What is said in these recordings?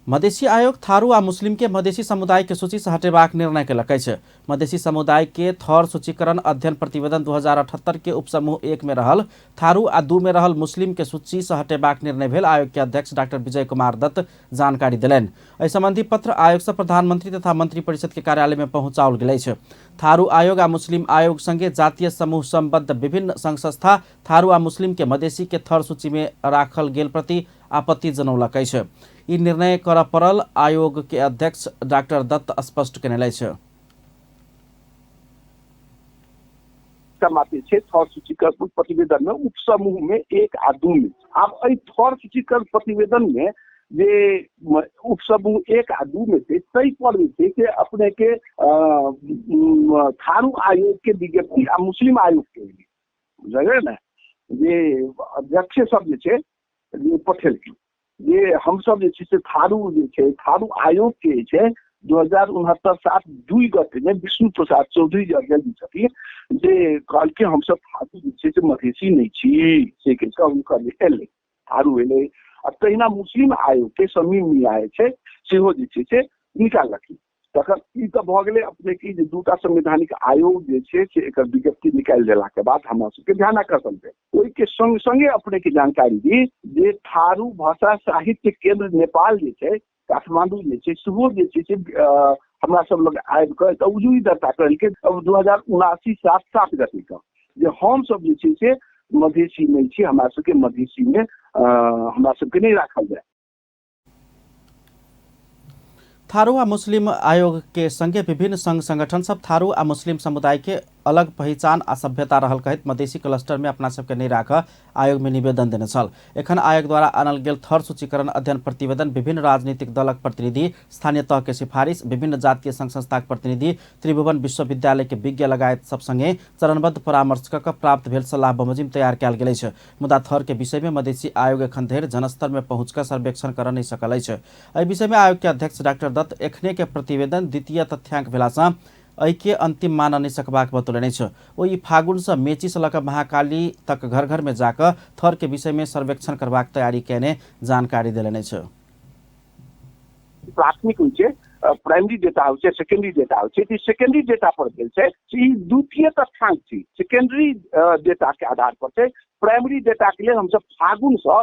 मधेसी आयोग थारू आ मुस्लिम के मधेसी समुदाय के सूची से हटेबाक निर्णय केलक अछि। मधेसी समुदाय के थर सूचीकरण अध्ययन प्रतिवेदन 2078 के उपसमूह 1 में रहल थारू आ 2 में रहल मुस्लिम के सूची से हटेबाक निर्णय भेल आयोग के अध्यक्ष डाक्टर विजय कुमार दत्त जानकारी देलनि। एहि संबंधी पत्र आयोग से प्रधानमंत्री तथा मंत्री परिषद के कार्यालय में पहुंचाओल गेल अछि। थारू आयोग आ मुस्लिम आयोग संगे जातीय समूह संबद्ध विभिन्न संघ संस्था थारू आ मुस्लिम के मधेसी के थर सूची में राखल गेल प्रति आपत्ति जनौलक अछि। ई निर्णय करऽ पड़ल आयोग के अध्यक्ष डाक्टर दत्त स्पष्ट केने अछि। मात्र छै थर सूचीकरण प्रतिवेदन में उपसमूह में 1 आ 2 में। आब एहि थर सूचीकरण प्रतिवेदन में जे उपसमूह 1 आ 2 में छै ताहि पर जे छै से अपने के थारू आयोग के विज्ञप्ति आ मुस्लिम आयोग के बुझलियै ने, जे अध्यक्ष सब जे छै जे पठेलखिन जे हमसब जे छै से थारू जे छै थारू आयोग के जे छै 2069 7-2 गते में विष्णु प्रसाद चौधरी जे अध्यक्ष जी छथिन जे कहलखिन हमसब थारू जे छै से मधेसी नहि छी, से कहि कऽ हुनकर जे एलै थारू एलै। आ तहिना मुस्लिम आयोग के समीम मियाँ जे छै सेहो जे छै से निकाललखिन। तखन ई तऽ भऽ गेलै अपने की जे दूटा संवैधानिक आयोग जे छै से एकर विज्ञप्ति निकालि देलाके बाद हमरा सबके ध्यान आकर्षण भेल। ओहिके संग संगे अपने के जानकारी दी जे थारू भाषा साहित्य केंद्र नेपाल जे छै काठमांडू जे छै सेहो जे छै से हमरा सब लग आबि कऽ तऽ उजुरी दर्ता करेलकै 2079 7-7 गते के जे हम सब जे छै से मधेसी नहि छी, हमरा सबके मधेसी में हमरा सबके नहि राखल जाय। थारू आ मुस्लिम आयोग के संगे विभिन्न संघ संगठन सब थारू आ मुस्लिम समुदाय के अलग पहिचान आ सभ्यता रहल कहैत मधेसी क्लस्टर में अपना सबके नहि राखऽ आयोग में निवेदन देने छल। एखन आयोग द्वारा आनल गेल थर सूचीकरण अध्ययन प्रतिवेदन विभिन्न राजनीतिक दलक प्रतिनिधि, स्थानीय तह के सिफारिश, विभिन्न जातीय संघ संस्थाक प्रतिनिधि, त्रिभुवन विश्वविद्यालय के विज्ञ लगायत सब संगे चरणबद्ध परामर्श कऽ प्राप्त भेल सल्लाह बमोजिम तैयार कयल गेल अछि। मुदा थर के विषय में मधेसी आयोग एखन धरि जनस्तर में पहुँच कऽ सर्वेक्षण करऽ नहि सकल अछि। एहि विषय में आयोग के अध्यक्ष डाक्टर दत्त एखने के प्रतिवेदन द्वितीय तथ्यांक भेला सँ एहि के अंतिम मानऽ नहि सकबाक बतौलनि अछि। ओ ई फागुन सँ मेची सँ लऽ कऽ महाकाली तक घर घर में जाकऽ थर के विषय में सर्वेक्षण करबाक तैयारी कयने जानकारी देलनि अछि। प्राथमिक होइ छै, प्राइमरी डेटा होइ छै, सेकेंडरी डेटा होइ छै। तऽ सेकेंडरी डेटा पर भेल छै ई द्वितीय तथ्यांक छी, सेकेंडरी डेटा के आधार पर छै। प्राइमरी डेटा के लेल हमसब फागुन सँ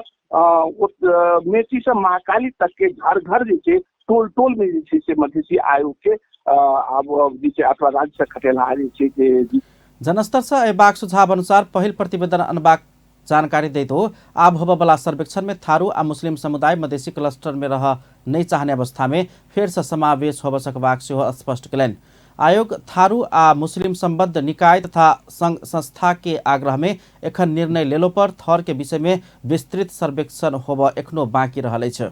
मेची सँ महाकाली तक के घर घर जे छै टोल टोल में जे छै से मधेसी आयोग के आब जे छै अथवा राज्य से खटेलहा जे छै से जनस्तर सँ अयबाक सुझाव अनुसार पहिल प्रतिवेदन अनबाक जानकारी दैत ओ आब होबयवला सर्वेक्षण में थारू आ मुस्लिम समुदाय मधेसी क्लस्टर में रह नहि चाहने अवस्था में फेर सँ समावेश होबय सकबाक सेहो स्पष्ट केलनि। आयोग थारू आ मुस्लिम संबद्ध निकाय तथा संघ संस्था के आग्रह में एखन निर्णय लेलो पर थर के विषय में विस्तृत सर्वेक्षण होबय एखनो बाकी रहल अछि।